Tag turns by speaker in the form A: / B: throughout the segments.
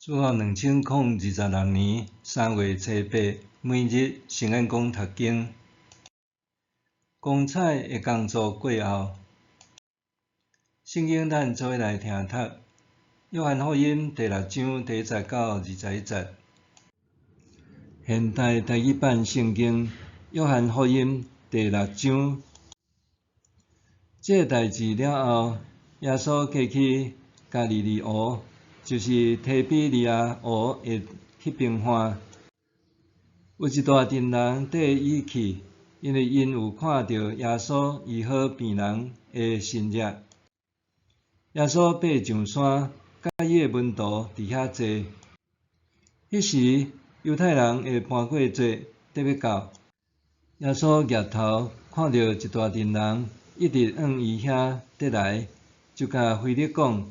A: 主後2026年3月初八，每日聖言講讀經。光彩的工作過後，聖經咱做伙來聽讀。約翰福音第六章第一節到21節。現代台語版聖經約翰福音第六章。這个代誌了後，耶穌過去加利利湖，就是提比哩亞湖的彼邊岸。有一大陣人綴伊去，因為𪜶有看著耶穌醫好病人的神蹟。耶穌爬上山，佮伊的門徒佇遐坐。彼時，猶太人的盤過節得欲到，耶穌舉頭看著一大陣人一直向伊遐綴來，就共腓力講：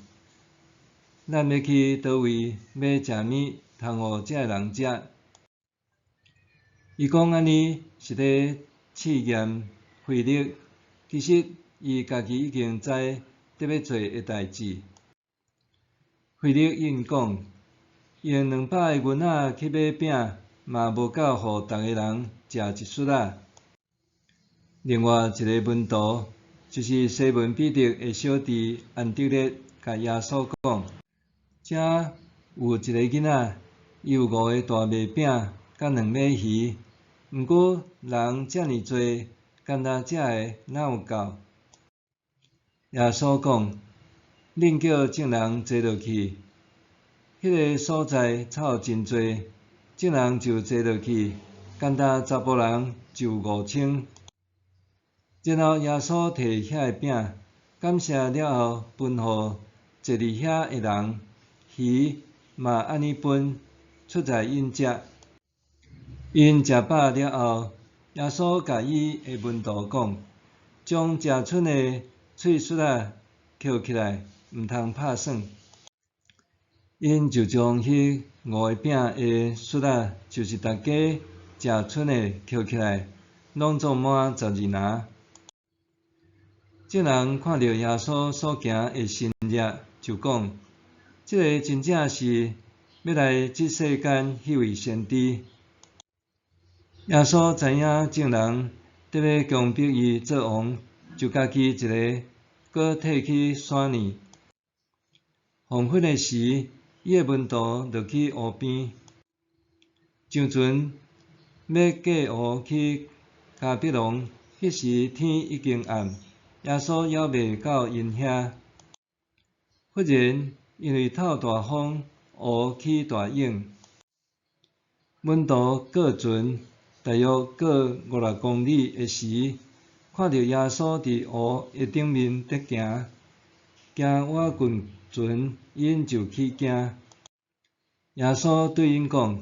A: 咱欲去佗位買食物，通予這个人食？伊講按呢是咧試驗腓力，其實伊家己已經知得欲做的代誌。腓力應講：用200个銀仔去買餅，嘛無夠予逐个人食一屑仔。另外一个門徒，就是西門彼得的小弟安德烈，共耶穌講：遮有一个囡仔，伊有五个大麥餅佮兩尾魚，毋過人遮爾濟，干焦這个哪有夠？耶穌講：恁叫眾人坐落去。彼个所在草真濟，眾人就坐落去，干焦查埔人就有5000。然後耶穌提遐个餅，感謝了後，分予坐佇遐的人，魚嘛按呢分，出在𪜶食。𪜶食飽了後，耶穌共伊的門徒講：將食賰的碎屑仔抾起來，毋通拍散。𪜶就將彼五个餅的屑仔，就是逐家食賰的抾起來，攏總滿12籃。眾人看著耶穌所行的神蹟，就講：這个真正是欲來這世間彼位先知。耶穌知影眾人得欲強迫伊做王，就家己一个閣退去山裡。黃昏的時，伊的門徒落去湖邊，上船欲過湖去迦百農。彼時天已經暗，耶穌猶未到𪜶遐。忽然因為透大風，湖起大湧，門徒過船，大約過五六公里的時，看著耶穌佇湖的頂面佇行，行倚近船，𪜶就起驚。耶穌對𪜶講：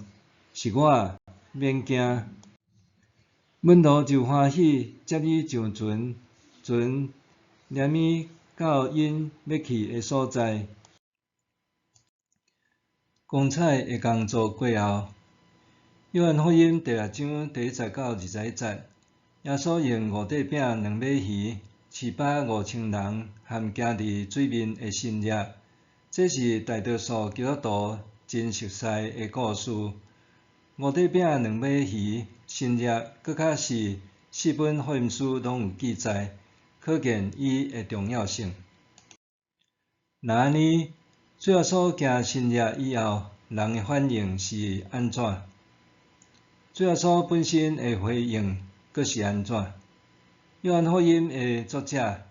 A: 是我，免驚。門徒就歡喜接伊上船，船連物到𪜶欲去的所在。光彩的工作過後，約翰福音第六章第一節到21節，耶穌用五塊餅兩尾魚，飼飽5000人，和行佇水面的神蹟，這是大多數基督徒真熟似的故事。五塊餅兩尾魚神蹟，閣較是四本福音書攏有記載，可見伊的重要性。若按呢，主耶穌行神蹟以後，人的反應是按怎？主耶穌本身的回應閣是按怎？約翰福音的作者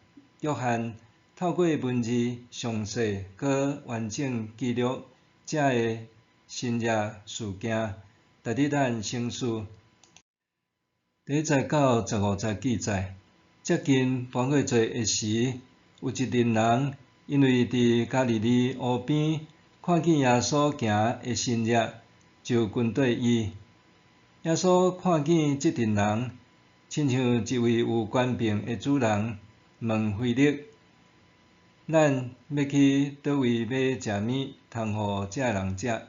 A: 約翰透過文字詳細閣完整記錄這个神蹟事件，值得咱省思。第一節到15節記載，接近盤過節的時，有一陣人因為佇加利利湖邊看見耶穌行的神蹟，就跟綴伊。耶穌看見這陣人，親像一位有權柄的主人，問腓力：咱欲去佗位買食物，通予這个人食？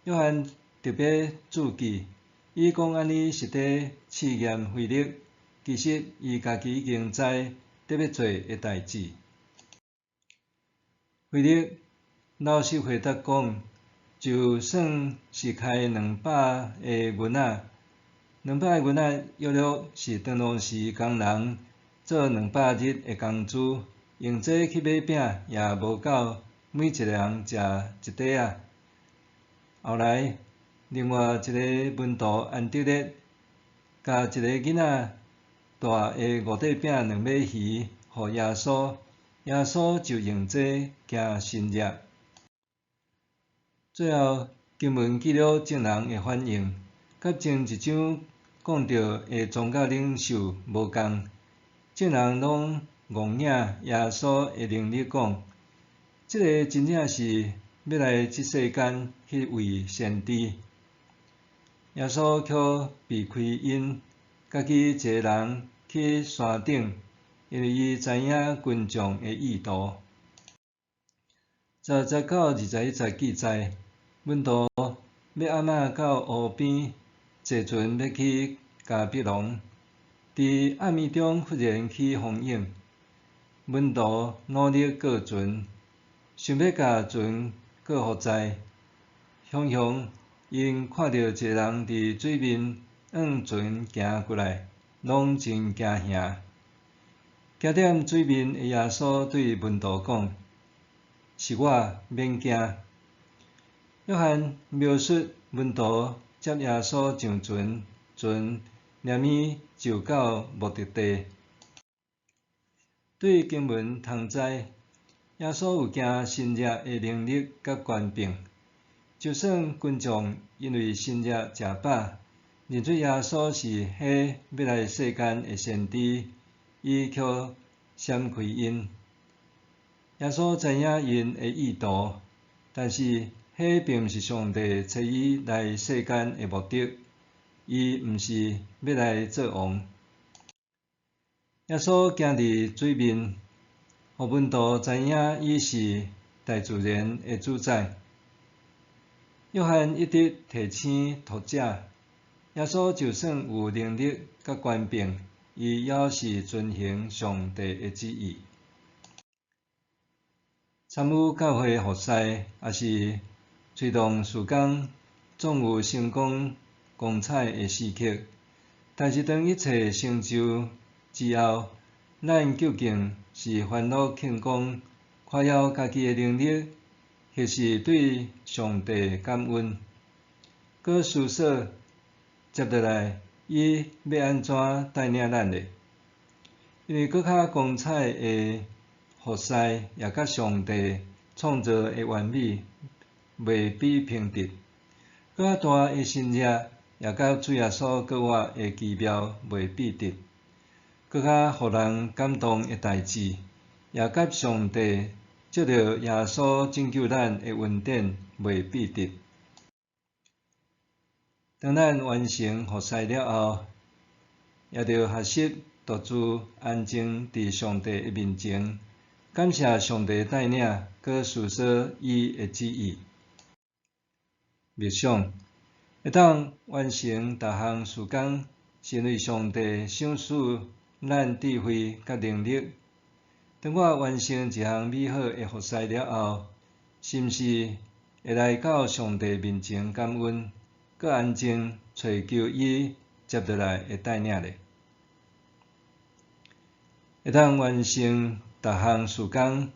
A: 約翰特別注記，伊講按呢是佇試驗腓力，其實伊家己已經知得欲做的代誌。腓力老師回答講，就算是開200个銀仔，200个銀仔約略是當當時工人做200日的工資，用這去買餅也無夠每一个人食一塊仔。後來，另外一个門徒安德烈，共一个囡仔帶的五塊餅兩尾魚予耶穌，耶穌就用這行神跡。最後，經文記錄眾人的反應，佮前一章講著的宗教領袖無仝，眾人攏戇仰耶穌的能力，講：這个真正是欲來這世間彼位先知。耶穌卻避開𪜶，家己一个人去山頂，因為伊知影群眾的意圖。10節到21節記載，門徒欲暗仔到湖邊坐船欲去迦百農，佇暗暝中忽然起風湧，門徒努力過船，想欲共船過予載，雄雄𪜶看著一个人佇水面向船行過來，攏真驚嚇。行踮水面的耶穌對門徒講：是我，免驚。約翰描述門徒接耶穌上船，船連暝就到目的地。對經文通知，耶穌有行神跡的能力佮權柄，就算群眾因為神跡食飽，認出耶穌是彼欲來世間的先知，伊卻閃開𪜶。耶穌知影𪜶的意圖，但是彼並毋是上帝差伊來世間的目的，伊毋是欲來做王。耶穌行佇水面，予門徒知影伊是大自然的主宰。約翰一直提醒讀者，耶穌就算有能力佮權柄，伊猶是遵行上帝的旨意。參與教會服事，抑是推動事工，總有成功光彩的時刻。但是當一切成就之後，咱究竟是歡樂慶功，誇耀家己的能力，抑是對上帝感恩？閣思索接落來，伊欲按怎帶領咱呢？因為閣較光彩的服事，也佮上帝創造的完美袂比評得；閣較大的神跡，也佮主耶穌閣活的奇妙袂比得；閣較予人感動的代誌，也佮上帝藉著耶穌拯救咱的恩典袂比得。當咱完成服事了後，也著學習獨自安靜佇上帝的面前，感謝上帝帶領，閣思索伊的旨意。默想，會當完成逐項事工，是因為上帝賞賜咱智慧佮能力。當我完成一項美好的服事了後，是毋是會來到上帝面前感恩，閣安靜揣求伊接落來的帶領呢？會當完成逐項事工，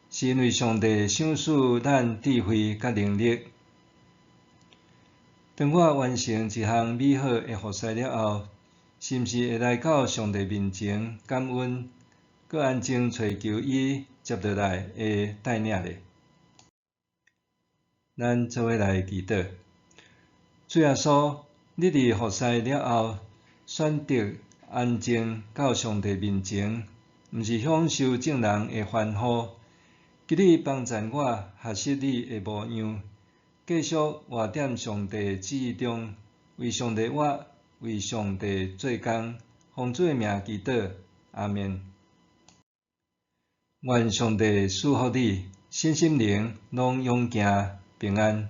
A: 是因為上帝賞賜咱智慧佮能力。當我完成一項美好的服事了後，是毋是會來到上帝面前感恩，閣安靜揣求伊接落來的帶領呢？咱做伙來祈禱。主耶穌，你佇服事了後，選擇安靜到上帝面前，毋是享受眾人的歡呼。求你幫贊我學習你的模樣，繼續活佇上帝旨意中，為上帝活，為上帝做工。奉主的名祈禱，阿們。願上帝賜福你，身心靈攏勇健平安。